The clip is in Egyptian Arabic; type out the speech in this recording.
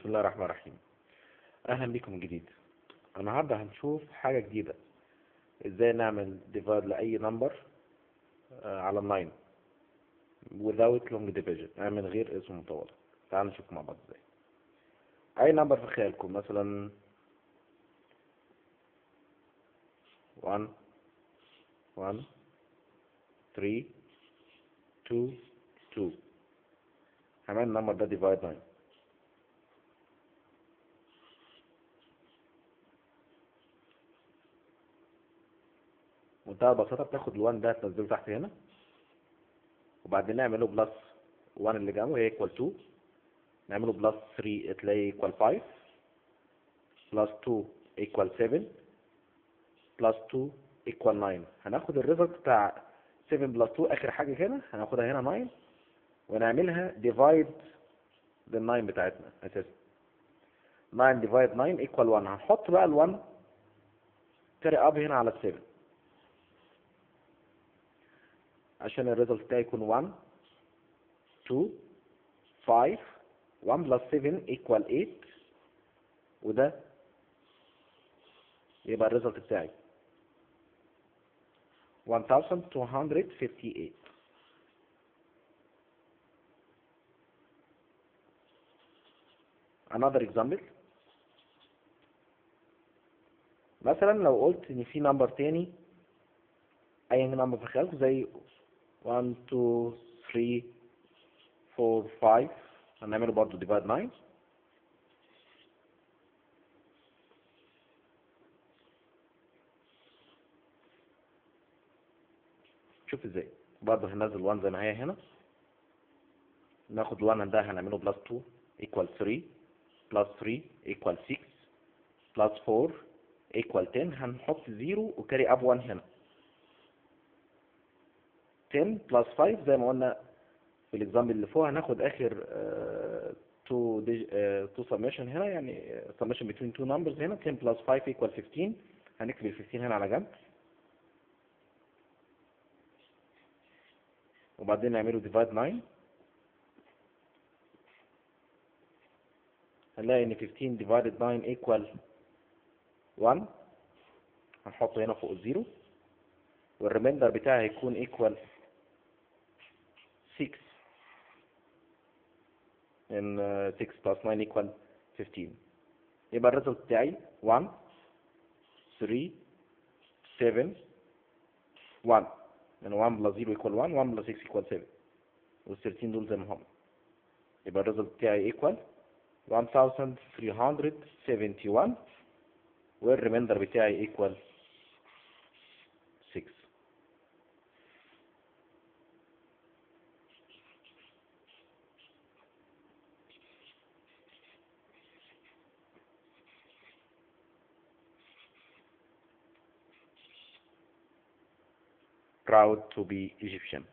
بسم الله الرحمن الرحيم. اهلا بيكم من جديد. النهارده هنشوف حاجه جديده، ازاي نعمل divide لاي number على 9 without long division، يعني من غير قسمة مطوله. تعالوا نشوف مع بعض ازاي. اي number في خيالكم، مثلا 1 1 3 2 2، هنعمل ال number ده divide 9. بمنتهى البساطة بتاخد ال1 ده تنزله تحت هنا، وبعدين نعمله plus 1 اللي جنبه هي equal 2، نعمله plus 3 تلاقي equal 5، plus 2 equal 7، plus 2 equal 9. هناخد ال result بتاع 7 plus 2 آخر حاجة هنا هناخدها هنا 9، ونعملها divide لل 9 بتاعتنا أساسا. 9 divide 9 equal 1. هنحط بقى ال 1 carry up هنا على 7 عشان ال result بتاعي يكون 1 2 5. 1 plus 7 equal 8، وده يبقى ال result بتاعي 1258. Another example، مثلا لو قلت ان في number تاني، اي number في خيالكم زي 1 2 3 4 5، هنعمله برضو divide 9. شوف ازاي، برضو هننزل 1 زي ما هي هنا، ناخد 1 ده هنعمله plus 2 equal 3، plus 3 equal 6، plus 4 equal 10. هنحط 0 و carry up 1 هنا. 10 plus 5 زي ما قلنا في ال example اللي فوق، هناخد اخر 2 summation هنا، يعني summation between two numbers هنا. 10 plus 5 equal 15، هنكتب ال 15 هنا على جنب، وبعدين نعمله divide 9. هنلاقي ان 15 divided 9 equal 1، هنحطه هنا فوق ال zero، وال remainder بتاعي هيكون equal 6، ان 6 plus 9 equal 15. يبقى ال result بتاعي 1 3 7 1، من 1 plus 0 equal 1، 1 plus 6 equal 7، وال 13 دول زي ما هم. يبقى ال result بتاعي equal 1371، وال remainder بتاعي equal 6. Proud to be Egyptian.